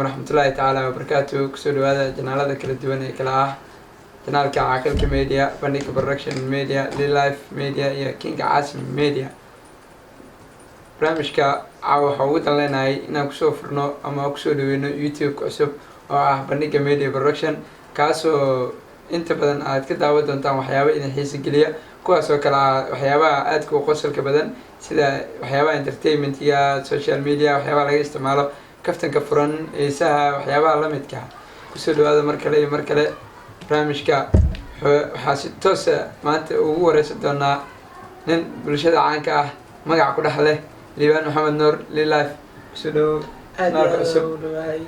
Waraxmatullaahi tacaala wabarakaatu. Kusoo dhawaada channelada kala duwan ee kala ah channelka Caaqilka Media, Bandhiga Production Media, Lilife Media iyo Kinga Caasim Media. Barnaamijka caawa waxaa ugu dan leenahay inaan kusoo furno ama kusoo dhaweyno YouTube-ka cusub oo ah Bandhiga Media Production, kaasoo inta badan aad ka daawan doontaan waxyaaba idin xiisa geliya, kuwaas oo kale ah waxyaabaha aadka u qosolka badan, sida waxyaabaha entertainmentga, social media, waxyaabaha laga isticmaalo, kaftanka furan, heesaha, waxyaabaha lamidka. Kusoo dhawaada mar kale iyo mar kale. Barnaamijka waxaa si toosa maanta ugu wareysan doonaa nin bulshada caanka ah, magac ku dhex leh, Liibaan Maxamed Nuur Lilife. Kusoo dhawow Aad iyo naalka aad cusub. u dhawahay.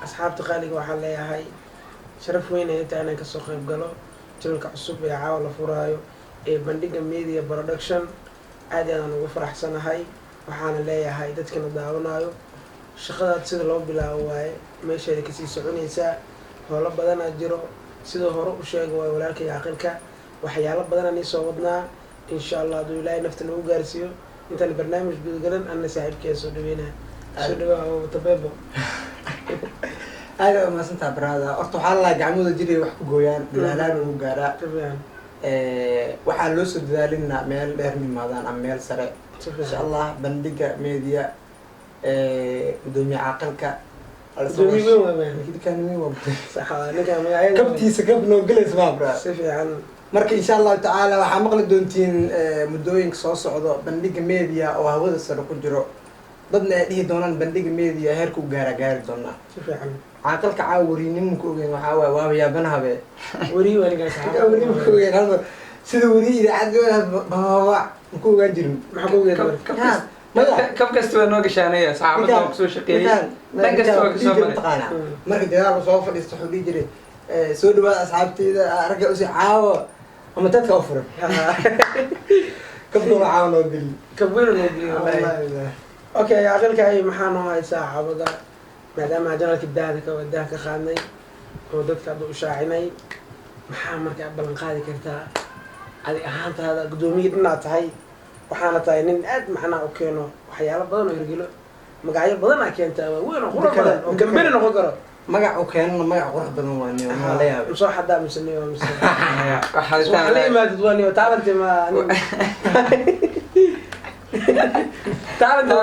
Asxaabta qaaliga, waxaan leeyahay sharaf weyn ay tahay inaan kasoo qayb galo channelka cusub ee caawa la furaayo ee Bandhiga Media Production. Aad iyo aadaan ugu faraxsanahay. Waxaana leeyahay dadkana daawanayo, shaqadaad sida loo bilaabo waaye, meesheeda kasii soconaysaa. Howlo badanaa jiro, sidoo hore u sheega waaye walaalkay Caaqilka. Waxyaalo badanaa nii soo wadnaa, insha Allah, hadduu Ilaahay nafta nagu gaarsiiyo. Intaan barnaamij gudagalan, anna saaxiibkeeda soo dhaweynaa. Soo dhawaa, Tabeebo. Aad aa umahadsantaha, brother. Horta waxaa lalahaa gacmooda jiray wax ku gooyaan, dadaalaan ugu gaaraa. Si fiican. Waxaa loo soo dadaalinaa meel dheer nimaadaan ama meel sare. Si Insha fiican. Allah, Bandhiga Media, gudoomiye Caaqilka. Gudoomiye weyn waa man. Ninkaan weyn waa. Sax waa, ninka magacyada Kabtiisa kab noo gelaysa maa, brother. Si fiican. Marka insha Allahu tacaala waxaa maqli doontiin muddooyinka soo socdo Bandhiga Media oo hawada sare ku jiro, dadna ay dhihi doonaan Bandhiga Media heerka u gaara gaari doonaa. Si fiican. Caaqilka caawa weriinimo ku ogeyn. Waxaa waaye waaba yaabanahabe. Weriyi waa ninkaas. Weriimo ku ogeyn halmar sida weriye idaacad bababac maku ogaan jirin. Maxaa ku ogeed marka? Maya. Kab kasta waa noo gashaanaya, saxaafadda waa kusoo shaqeeyey, dhan kasta waa kasoo maray. Mataqaanaa, marka dagaal soo fadhiisto wuxuu dhihi jiray, "Soo dhawaada asxaabteyda, ragga usi caawa ama dadka u furan kabdoola caawa noo geliy." Kabweyna noo geliyo wallahi. Wallahi. Okay, Aqalkaay, maxaa noo haysaa cawada, maadaama channelka daahda ka daah ka qaadnay oo dadka hadda u shaacinay? Maxaa markaa ballan qaadi kartaa adi ahaantaada, guddoomiye dhinaad tahay, waxaana tahay nin aad macnaha u keeno waxyaalo badan oo hirgelo, magacyo badan aa keentaa waaweyn oo qurux badan oo kambeni noqon karo? Magac u keenana, magac qurux badan waa niyo, waa la yaabay. Masoo xadaa mise niyo mise Maya, waxaa la waxaa imaadid waa niyo talent ma talent.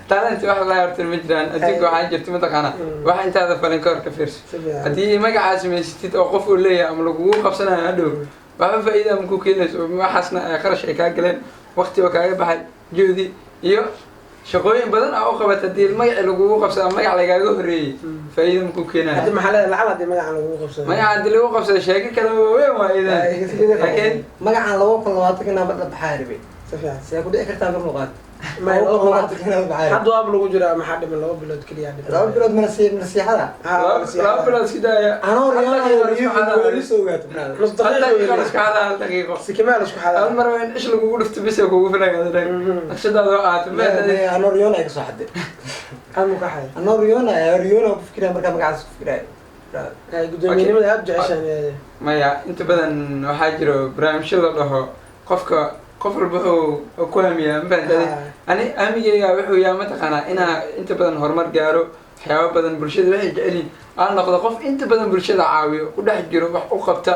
Talent wax la horta ma jiraan adduunka. Waxaa jirta, mataqaanaa, wax intaada falin ka hor ka fiirso. Si fiican. Haddii magacaa samaysatid oo qof uu leeyahay ama lagugu qabsanayo, hadhow waxba faa'iida ma ku keenayso. Waxaasna ay kharash ay kaa galeen, waqti oo kaaga baxay, juhdi iyo shaqooyin badan aa u qabat, haddii magacii lagugu qabsado ama magac lagaaga horreeyey, faa'iida ma ku keenayo. Hadda maxaa leedahay lacag haddii magacan lagugu qabsado? Magaca haddii lagu qabsado, sheeko kale waaweyn waa idan, laakiin Magacan 2020 inaa badha baxaa rabay. Si fiican. See ku dhici kartaa markuu qaato? Maya, 2020 inaa baxaa. Hadda waaba lagu jiraa, maxaa dhiman? 2 bilood keliya dhiman. 2 bilood mana nasiixada. Ha, 2 bilood iska daaya. Anoo Hal daqiiqo isku xadaa. weli soo ogaato, brother. Nus Hal daqiiqo daqiiqo weli. isku xadaa, hal daqiiqo. Sikimaal isku xadaa. Hal mar waa in ish lagugu dhufto bis ay kugu filan. Naqshadaada oo ahaato. Maya, anoo riyoona ay kasoo xaday. Aad mu ka xaday? Anoo riyoona, riyoona ku fikiraya, markaa magacaas ku fikiraya, brother. Ay, guddoomiyenimada aad jeceshaan. Maya, inta badan waxaa jiro barnaamijyo la dhaho qofka, qof walba wuxuu ku hamiyaa, ma fahantaday? Ani hamigeyga wuxuu yahay, mataqaanaa, inaa inta badan horumar gaaro, waxyaaba badan bulshada waxay jecelyihin aan noqdo, qof inta badan bulshada caawiyo, ku dhex jiro, wax u qabta,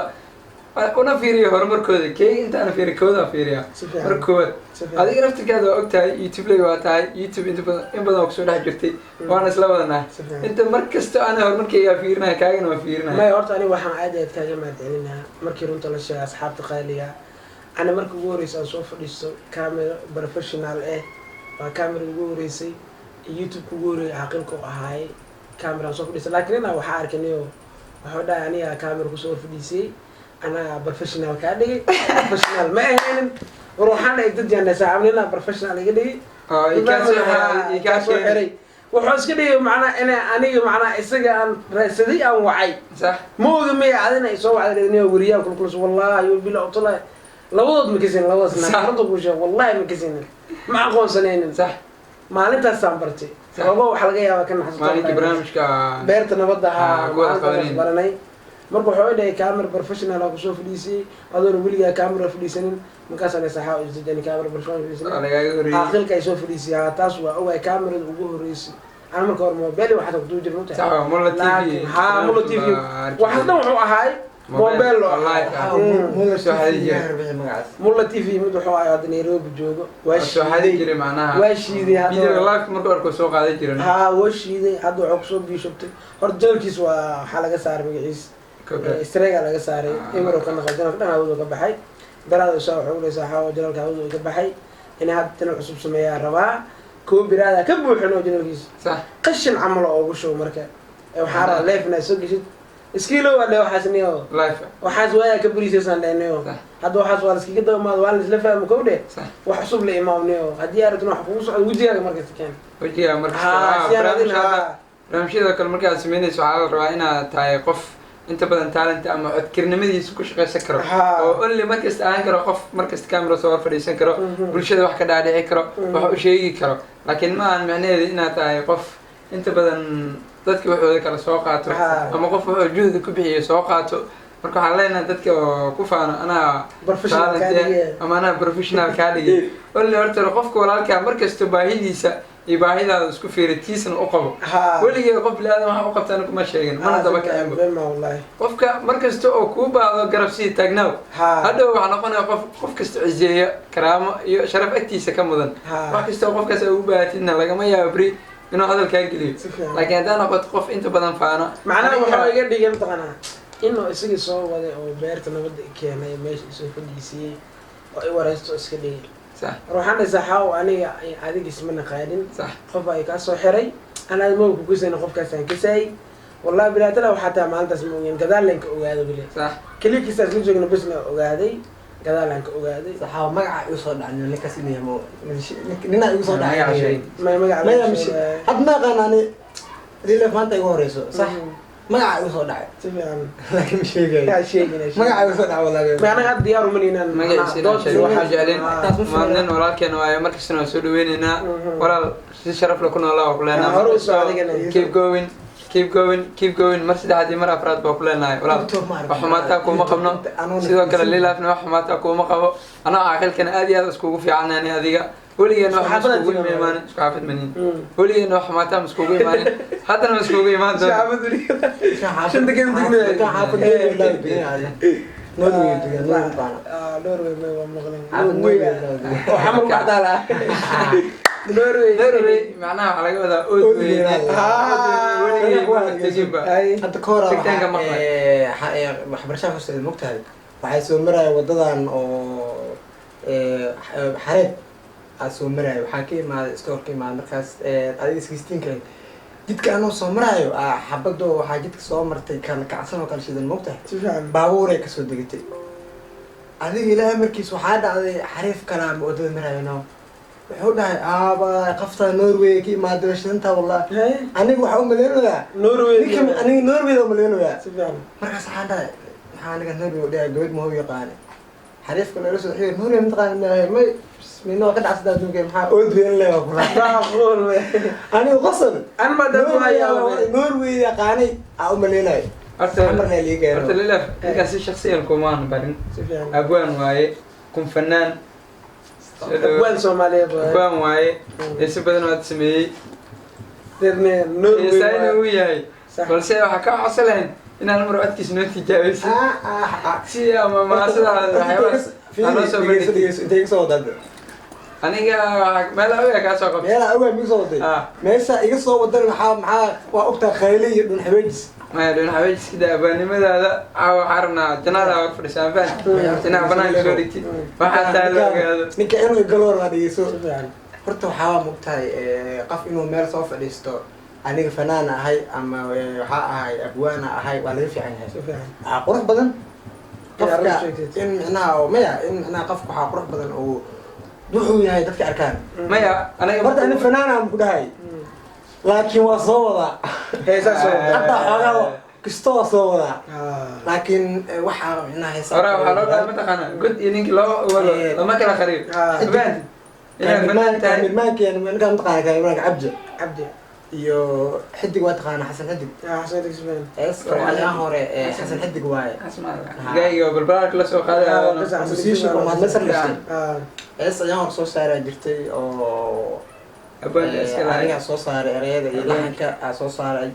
una fiiriyo horumarkooda. Keyga intaana fiiri, kooda fiiriya. Si fiican. Marka koowaad, Si fiican. adiga naftirkaada waa ogtahay, YouTube ley waa tahay, YouTube inta badan, in badan waa kusoo dhex jirtay, waana isla wadanahay. Si fiican. Inta mar kasta ana horumarkeygaa fiirinaya, kaagana waa fiirinaya. Maya, horta aniga waxaan aad iyo aad kaaga mahad celinaa markii runta la sheegay, asxaabta qaaliga. Ana marka ugu horreysay aan soo fadhiisto camera professional eh, waa camera ugu horreysay, YouTube ugu horreeyay Caaqilka u ahaayay camera aan soo fadhiista. Laakiin inaa waxaa arkanayo, waxuu dhahay aniga camera kusoo hor fadhiisiyey, anaa professional kaa dhigay. Professional ma ahaynin. War waxaan dhahay dad yaan saaxiib, ninaa professional iga dhigay. Oo i kaa kaa soo xiray, wuxuu iska dhigay macnaa ina aniga macnaa isaga aan raadsaday, aan wacay. Ma oga maya, adina ay soo wacday aniga weriyaal kulkulus. Wallahi bila utala, labadood ma kasinin, labadaas naag. Runta kuu sheeg, wallahi ma kasinin, ma aqoonsanaynin. Maalintaasaan bartay. Ogo waxaa laga yaabaa ka naxasuusto. Maalinkii barnaamijka Beerta nabadda. Ah, Haa. ku wada Maalintaas qabanaynin. baranay. Marka wuxuu dhahay camera professional aa kusoo fadhiisiyey adoona weligaa camera fadhiisanin. Markaasaan saxaa isdejani camera professional waa fadhiisanin. lagaaga horreeyey. Caaqilka ay soo fadhiisiyay. Haa, taas waa ogaay, camerada ugu horreysay. Ana marka hore mobile waxaad ku duubi jirnay mugtahay. Sax waa, Mulla TV. Laakiin haa, Mulla TV waxaas dhan wuxuu ahaay mobile loo live ah. Mulla Soo xadi TV jiray. Wixii magacaas. Mulla TV mid wuxuu ahaay hadda Nairobi joogo, waa Soo xadi shiiday. Jiray macnaha. Waa shiiday hadda. Videoga live markuu arko soo qaadan jiray. Haa, waa shiiday. Hadda wuxuu kusoo biishubtay horta channelkiis, waa waxaa laga saaray magaciis. Copyright. Strike laga saaray. Ah. Imaro ka noqon channelka dhan hawadu ka baxay. Daraada isaa wuxuu uleysaa xaawo channelka hawadu ka baxay, inay hadda channel cusub sameeyaa rabaa. Copyright ka buuxin oo channelkiis qashin camal oo ugu shubo. Marka waxaa rabaa live inaad soo geshid iskiilo waa dhe waxaas niyo. Live. Waxaas waayaa ka buriisaysan dhehniyo. Hadda waxaas waa laskaga dabamaad, waa laisla fahmo kow dheh. Wax cusub la imaamniyo haddii aragtuna wax kugu socdo wejigaaga markasta keen. Wejiga markasta. Haa, si aan adin barnaamijyada haa. Barnaamijyada kale markaad sameynayso waxaa la rabaa inaad tahay qof inta badan talent ama codkarnimadiisa ku shaqaysan karo oo only markasta ahaan karo qof markasta camera soo hor fadhiisan karo, bulshada wax ka dhaadhici karo, wax u sheegi karo. Laakiin ma ahan micnaheedu inaad tahay qof inta badan dadka waxooda kala soo qaato ama qof wuxuu juhdi ku bixiyo soo qaato. Marka waxaan leenahay dadka oo ku faano anaa professional talent kaa dhigaya. Ama anaa professional kaa dhigay, only horta qofka walaalkaa markasta baahidiisa iyo baahidaada isku fiiri, tiisna u qabo. Weligee qof bini-aadam waxa u qabtaan kuma sheegin, mana daba kacinba. Bema wallahi. Qofka markasta oo kuu baahdo garab sii taagnaaw. Hadhow waxaa noqonaya qof qof kasta ciseeya, karaamo iyo sharaf agtiisa ka mudan. Wax kasta oo qofkaas ugu baahatidna lagama yaabo beri inuu hadal kaa geliyo. Si fiican. Laakiin haddaa noqoto qof inta badan faano. Macnaha Aniga- wuxuu iga dhigay mataqaanaa inuu isagii soo waday oo beerta nabadda keenay, meesha isoo fadhiisiiyey oo i wareysto iska dhigay. War waxaan dhahay, saxaaw, aniga adiga isma naqaanin. Qof ay kaa soo xiray anaa maga kukusayna, qofkaasaan kasaayay wallahi bilaatala. Waxaa taa maalintaas ma ogeen, gadaalaan ka ogaado bile. Kelikiisa isla joogna besna ogaaday, gadaalaan ka ogaaday. Saxaaba magaca igu soo dhacay ninkaas inuu yahay ninaa igu soo Magaca dhacay. sheeg. May magaca maya lagu mishi sheegay. Hadda ma aqaan ani Lilaf maanta igu horeyso sax. Magaca igu soo dhacay. Si fiican. Laakiin ma sheegayo. Yaa sheegin, yaa sheegin. Magaca igu soo dhacay wallahi. Ma anaga hadda diyaar uma niinaan. Magaciisa inaan sheego waxaan jeclin. Taas ma Waa nin walaalkeena waaye, markastana waan soo dhaweyneynaa. Walaal, si sharaf leh ku noolaa waa ku leenahay. Hore u soo adigana. Keep going, keep going, keep going. Mar saddexaad iyo mar afraad baa ku leenahay walaal. YouTube ma arkin. Wax xumaataa kuuma qabno. Sidoo kale Lilafna wax xumaataa kuuma qabo. Anoo caaqilkana aad iyo aad iskugu fiicanani adiga weligeena wax Isku xaafad iskugu aad imaanin, isku xaafid manin. Weligeena wax xumaataa ma iskugu imaanin, haddana ma iskugu imaan doono. Shanta kan dignay. Xaafad Norway laa degan, Norway degan, Norway baana. Norway may waa maqlin. Xaafad Norway laa degan. Oo xamal ku cadaala Norway. Norway macnaha waxaa laga wadaa ood Ood weyne. weyne. Weligay ma teginba. Ay. Hadda ka hor Tagitaanka maqlay. Waxbarashada hoosteeda mogtahay, waxay soo maraya wadadan oo xareed aa soo maraayo, waxaa ka imaaday iskoor ka imaaday markaas adiga 16-ka jidka anoo soo maraayo xabado waxaa jidka soo martay kala kacsan oo kala shidan mogtahay. Si fiican. Baabuuray kasoo degatay. Adiga ilaahay markiis waxaa dhacday xariif kalaa ma wadada maraayo no, wuxuu dhahay aaba qafta Norway ka imaaday waa shidanta wallahi. Hey. Aniga waxaa u maleynayaa Norway. Ninka aniga Norway u maleynayaa. Si fiican. Markaas waxaan dhahay maxaa aniga Norway u dhahay, gabadh ma u yaqaane xariifka loola soo xigay Norway mataqaana maahay may bismillah waa ka dhacsadaa adduunka maxaa ood weyn leh waa kula. Macquul we. Aniga qosol. An ma dad waa yaabay. Norway yaqaanay aa u maleynayo. Horta Amarna lii keeno. Horta Lilaf ninkaas si shakhsiyan kumaan barin. Si fiican. Abwaan waaye, kun fanaan. Abwaan Soomaaliyeed waaye. Abwaan waaye, heese badan waad sameeyey. Deedna Norway heesaana waaye. uu yahay. Balse waxaa ka codsan lahayn inaan mar codkiisa noo tijaabisid si ama maasadaada waxyaabahaas aan noo soo bandhigtid. Intay iga soo wadaa? Aniga waxaa meel awga kaa soo qabtay. Meelaha awgaa miga soo waday? Meesha iga soo wadan maxaa waa ogtaa khayle iyo dhun xaweejis. Maya, dhun xaweejiskida abwaannimadaada caawa waxaa rabnaa jannada war fadhisaan faan inaa banaanka soo dhigtid waxaa taa la ogaado. Ninka inuu igaloor waa dhegeyso. Si fiican. Horta waxaa mogtahay qof inuu meel soo fadhiisto aniga fanaan ahay ama waxaa ahay abwaana ahay waa laga fiican yahay. Si fiican. Waxaa qurux badan Inaad qofka run sheegtid. In micnaha oo maya in micnaha qofka waxaa qurux badan oo wuxuu yahay dadka arkaan. Maya, aniga Horta ani fanaan aan ku dhahay, laakiin waa soo wadaa. Heesaa soo wadaa. Hataa xoogaa kastoo waa soo wadaa, laakiin waxaa micnaha heesaa Horaa waxaa loo dhahay mataqaana god iyo ninkii loo wado lama kala qariyo. Fahant inaad fanaan tahay. Kaamirmaanka ninkaan mataqaana, kaamirmaanka Cabdi. Cabdi. Iyo Xidig waa taqaana, Xasan Xidig. Xasan Xidig si fiican. Hees oo hore Xasan Xidig waaye. Gaayiga balbalaarka la soo qaaday. Musiisha oo mahad Masar dhashay. Hees ayaan hore soo saaraa jirtay oo Abwaanka iska lahay. Anigaa soo saaray ereyada iyo Abwaanka. Laxanka aa soo saaray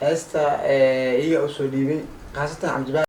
heesta, iyaga usoo dhiibay, khaasatan Cabdibaar.